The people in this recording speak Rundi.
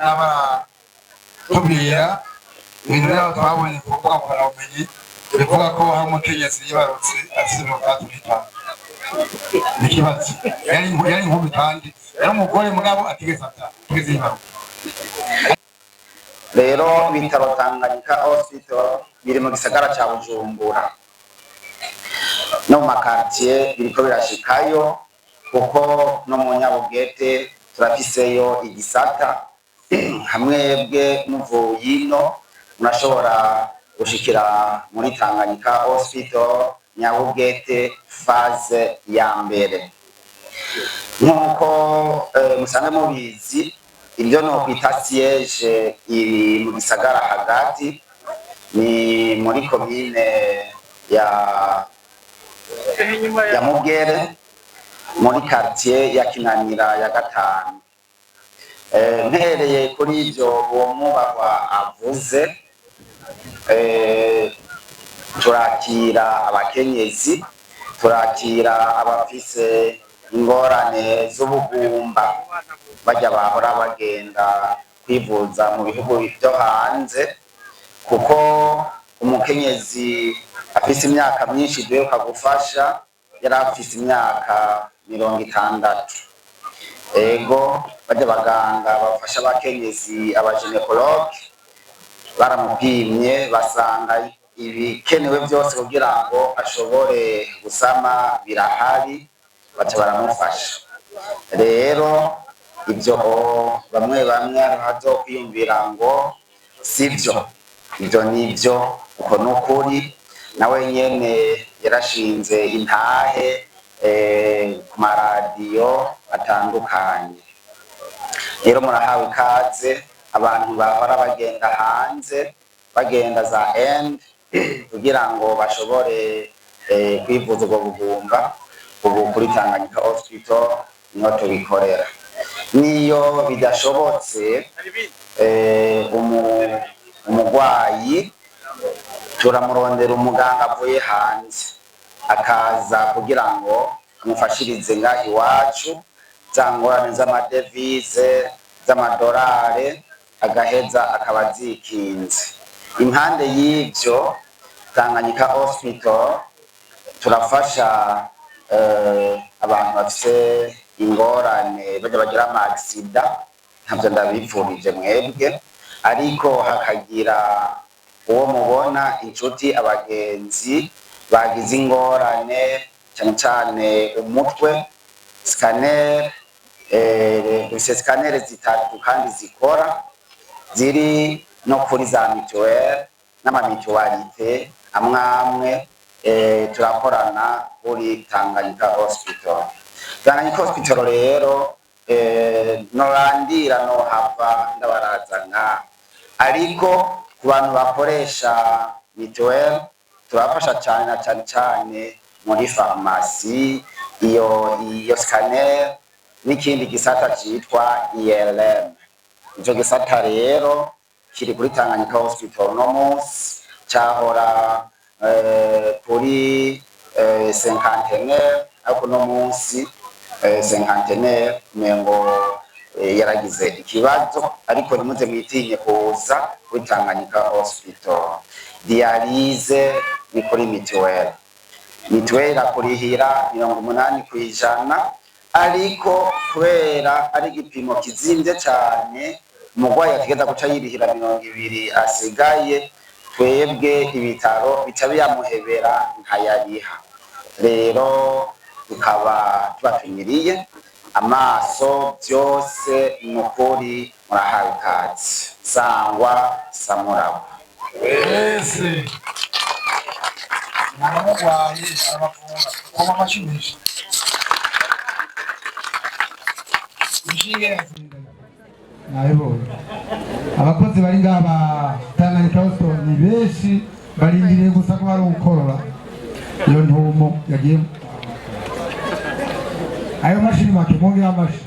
Baratubwira ibintu byabo twabonye ku mbuga ngurukanabumenyi bivuga ko hari umukenyezi yibarutse afite 35. Ni ikibazo, yari inkumi kandi yari umugore, mugabo atigeze abyara, atigeze yibaruka. Rero ibitaro Tanganyika Hospital biri mu gisagara ca Bujumbura no mu ma quartiers biriko birashikayo, kuko no mu Nyabugete turafiseyo igisata. Hamwebwe muvuye ino murashobora gushikira muri Tanganyika Hospital Nyabugete phase ya mbere. Nk'uko musanzwe mubizi, ibyo no kwita siège iri mu gisagara hagati, ni muri komine ya Mugere, muri quartier ya Kinanira ya gatanu. Mpereye kuri ibyo uwo mwubahwa avuze, turakira abakenyezi, turakira abafise ingorane z'ubugumba, bajya bahora bagenda kwivuza mu bihugu byo hanze, kuko umukenyezi afise imyaka myinshi duheruka gufasha yari afise imyaka 60. Ego, bajya abaganga bafasha abakenyezi, aba gynécologues, baramupimye basanga ibikenewe byose kugira ngo ashobore gusama birahari, baca baramufasha. Rero ibyo bamwe bamwe bazokwiyumvira ngo sibyo, ibyo nibyo, uko nukuri. Nawe nyene yarashinze intahe ku maradiyo atandukanye. Rero murahawe ikaze, abantu bahora bagenda hanze, bagenda za Inde kugira ngo bashobore kwivuza ubwo bugumba, ubu kuri Tanganyika Hospital niho tubikorera. Niyo bidashobotse, umugwayi turamurondera umuganga avuye hanze akaza kugira ngo amufashirize ngaha iwacu za ngorane z'ama devises, z'amadolare, agaheza akaba azikinze. Impande y'ivyo, Tanganyika Hospital turafasha abantu bafise ingorane, baja bagira ama accidents. Ntavyo ndabipfurije mwebwe, ariko hakagira uwo mubona, inshuti, abagenzi bagize ingorane, cyane cyane umutwe, scanner, dufise scanner zitatu kandi zikora, ziri no kuri za mutuelle n'ama mutualités amwe amwe. Turakorana kuri Tanganyika Hospital. Tanganyika Hospital rero, norandira nohava ndabaraza nka, ariko ku bantu bakoresha mutuelle turabafasha cyane, na cyane cyane muri farumasi, iyo scanner n'ikindi gisata citwa IRM. Ico gisata rero kiri kuri Tanganyika Hospital no munsi, cahora kuri Cinquantenaire, ariko no munsi Cinquantenaire umengo yaragize ikibazo. Ariko ntimuze mwitinye kuza kuri Tanganyika Hospital. Dialyse ni kuri mutuelle. Mituweli irakurihira 80%, ariko kubera ari igipimo kizimvye cane, umurwayi ategeza guca yirihira 20 asigaye. Twebwe ibitaro bica biyamuhebera nkayariha. Rero tukaba tubatumiriye amaso byose, ni ukuri murahawe ikaze. Sangwa samuragwa. Wese aramurwaye arabavura. Koma amashyi menshi. Inshinge nabibonye. Abakozi bari ngaha ba Tanganyika Hospital ni benshi, barindiriye gusa ko bari gukorora iyo ntumo yagiye. Ayo mashini make, mwongere amashi.